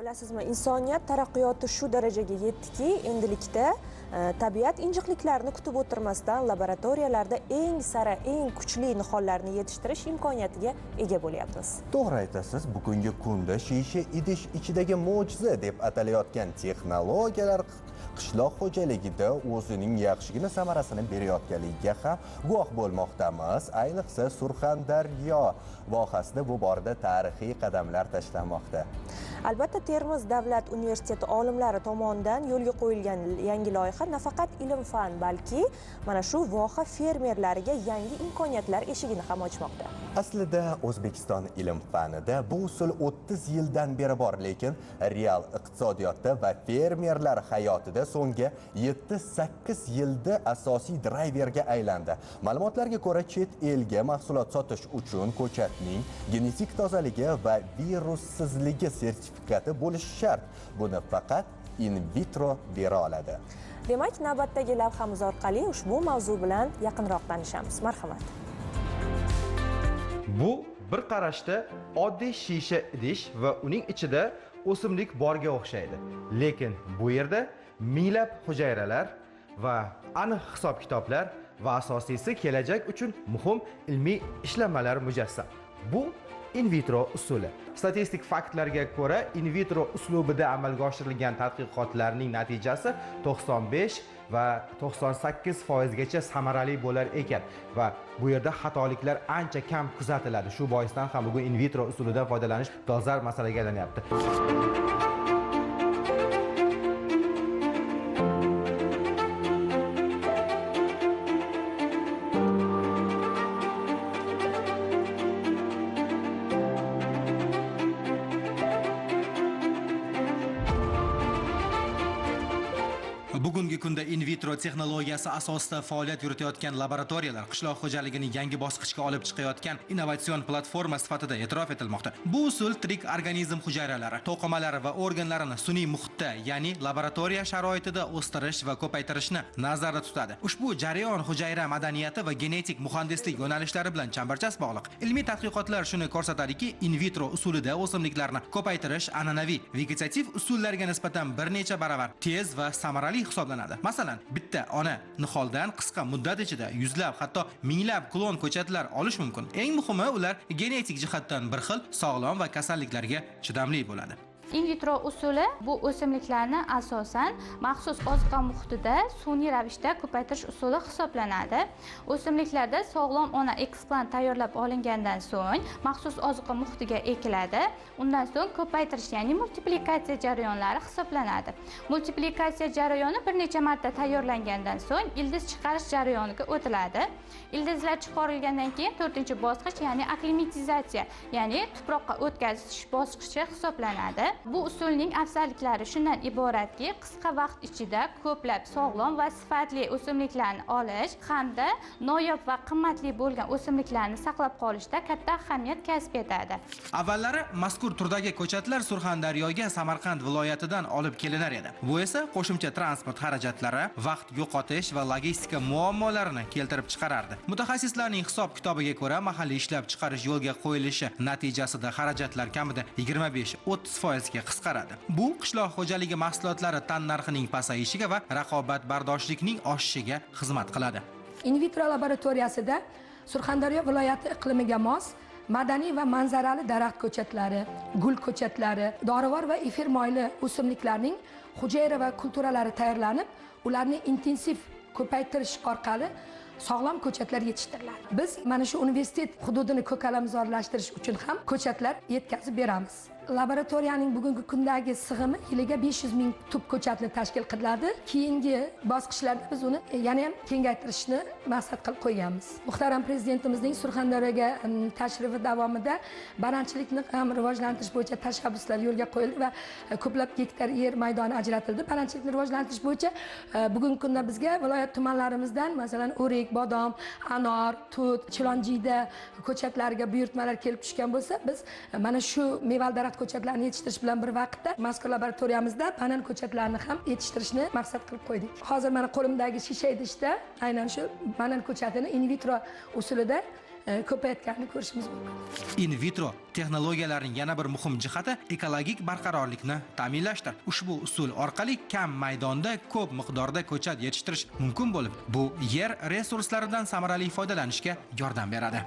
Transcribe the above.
Bilasizmi, insoniyat taraqqiyoti shu darajaga yetdiki, endilikda tabiat injiqliklarini kutib o'tirmasdan laboratoriyalarda eng sara, eng kuchli nihollarni yetishtirish imkoniyatiga ega bo'lyapmiz. To'g'ri aytasiz, bugungi kunda shisha idish ichidagi mo'jiza deb atalayotgan texnologiyalar qishloq xo'jaligida o'zining yaxshigina samarasini berayotganligiga ham guvoh bo'lmoqdamiz. Ayniqsa Surxondaryo vohasida bu borada tarixiy qadamlar tashlanmoqda. Albatta, Termiz davlat universiteti olimlari tomonidan yo'lga qo'yilgan yangi loyiha nafaqat ilm-fan, balki mana shu voha fermerlariga yangi imkoniyatlar eshigini ham ochmoqda. Aslida O'zbekiston ilm-fanida bu usul 30 yildan beri bor, lekin real iqtisodiyotda va fermerlar hayotida so'nggi 7-8 yilda asosiy drayverga aylandi. Ma'lumotlarga ko'ra, chet elga mahsulot sotish uchun ko'chatning genetik tozaligi va virussizligi sertifikati bo'lishi shart. Buni faqat in vitro bera oladi. Demak, navbatdagi lavhamiz orqali ushbu mavzu bilan yaqinroq tanishamiz. Marhamat. Bu bir qarashda oddiy shisha idish va uning ichida o'simlik borga o'xshaydi. Lekin bu yerda minglab hujayralar va aniq hisob-kitoblar va asosiysi kelajak uchun muhim ilmiy ishlanmalar mujassam. Bu in vitro usuli. Statistik faktlarga ko'ra, in vitro uslubida amalga oshirilgan tadqiqotlarning natijasi 95 va 98% gacha samarali bo'lar ekan va bu yerda xatoliklar ancha kam kuzatiladi. Shu boisdan ham bugun in vitro usulidan foydalanish dolzarb masalaga aylanyapti. Bugungi kunda in vitro texnologiyasi asosida faoliyat yuritayotgan laboratoriyalar qishloq xo'jaligini yangi bosqichga olib chiqayotgan innovatsion platforma sifatida e'tirof etilmoqda. Bu usul tirik organizm hujayralari, to'qimalari va organlarini sun'iy muhitda, ya'ni laboratoriya sharoitida o'stirish va ko'paytirishni nazarda tutadi. Ushbu jarayon hujayra madaniyati va genetik muhandislik yo'nalishlari bilan chambarchas bog'liq. Ilmiy tadqiqotlar shuni ko'rsatadiki, in vitro usulida o'simliklarni ko'paytirish an'anaviy vegetativ usullarga nisbatan bir necha baravar tez va samarali hisoblanadi. Masalan, bitta ona niholdan qisqa muddat ichida yuzlab, hatto minglab klon ko'chatlar olish mumkin. Eng muhimi, ular genetik jihatdan bir xil, sog'lom va kasalliklarga chidamli bo'ladi. In vitro usuli bu o'simliklarni asosan maxsus oziqa muhitida sun'iy ravishda ko'paytirish usuli hisoblanadi. O'simliklarda sog'lom ona eksplant tayyorlab olingandan so'ng maxsus oziqa muhitiga ekiladi. Undan so'ng ko'paytirish, ya'ni multiplikatsiya jarayonlari hisoblanadi. Multiplikatsiya jarayoni bir necha marta tayyorlangandan so'ng ildiz chiqarish jarayoniga o'tiladi. Ildizlar chiqarilgandan keyin 4-bosqich, ya'ni akklimatizatsiya, ya'ni tuproqqa o'tkazish bosqichi hisoblanadi. Bu usulning afzalliklari shundan iboratki, qisqa vaqt ichida ko'plab sog'lom va sifatli o'simliklarni olish hamda noyob va qimmatli bo'lgan o'simliklarni saqlab qolishda katta ahamiyat kasb etadi. Avvallari mazkur turdagi ko'chatlar Surxondaryoga Samarqand viloyatidan olib kelinar edi. Bu esa qo'shimcha transport xarajatlari, vaqt yo'qotish va logistika muammolarini keltirib chiqarardi. Mutaxassislarning hisob-kitobiga ko'ra, mahalliy ishlab chiqarish yo'lga qo'yilishi natijasida xarajatlar kamida 25-30% ga qisqaradi. Bu qishloq xo'jaligi mahsulotlari tannarxining pasayishiga va raqobatbardoshlikning oshishiga xizmat qiladi. In vitro laboratoriyasida Surxondaryo viloyati iqlimiga mos madaniy va manzarali daraxt ko'chatlari, gul ko'chatlari, dorivor va efir moyli o'simliklarning hujayra va kulturalari tayyorlanib, ularni intensiv ko'paytirish orqali sog'lom ko'chatlar yetishtiriladi. Biz mana shu universitet hududini ko'kalamzorlashtirish uchun ham ko'chatlar yetkazib beramiz. Laboratoriyaning bugungi kundagi sig'imi yiliga 500 ming tup ko'chatni tashkil qiladi. Keyingi bosqichlarda biz uni yana ham kengaytirishni maqsad qilib qo'yganmiz. Muhtaram prezidentimizning Surxondaryoga tashrifi davomida baranchilikni ham rivojlantirish bo'yicha tashabbuslar yo'lga qo'yildi va ko'plab gektar yer maydoni ajratildi. Baranchilikni rivojlantirish bo'yicha bugungi kunda bizga viloyat tumanlarimizdan, masalan, o'rik, bodom, anor, tut, chilonjiyda ko'chatlariga buyurtmalar kelib tushgan bo'lsa, biz mana shu mevali daraxt ko'chatlarini yetishtirish bilan bir vaqtda mazkur laboratoriyamizda banan ko'chatlarini ham yetishtirishni maqsad qilib qo'ydik. Hozir mana qo'limdagi shisha idishda aynan shu banan ko'chatini in vitro usulida ko'payotganini ko'rishimiz mumkin. In vitro texnologiyalarining yana bir muhim jihati ekologik barqarorlikni ta'minlashdir. Ushbu usul orqali kam maydonda ko'p miqdorda ko'chat yetishtirish mumkin bo'lib, bu yer resurslaridan samarali foydalanishga yordam beradi.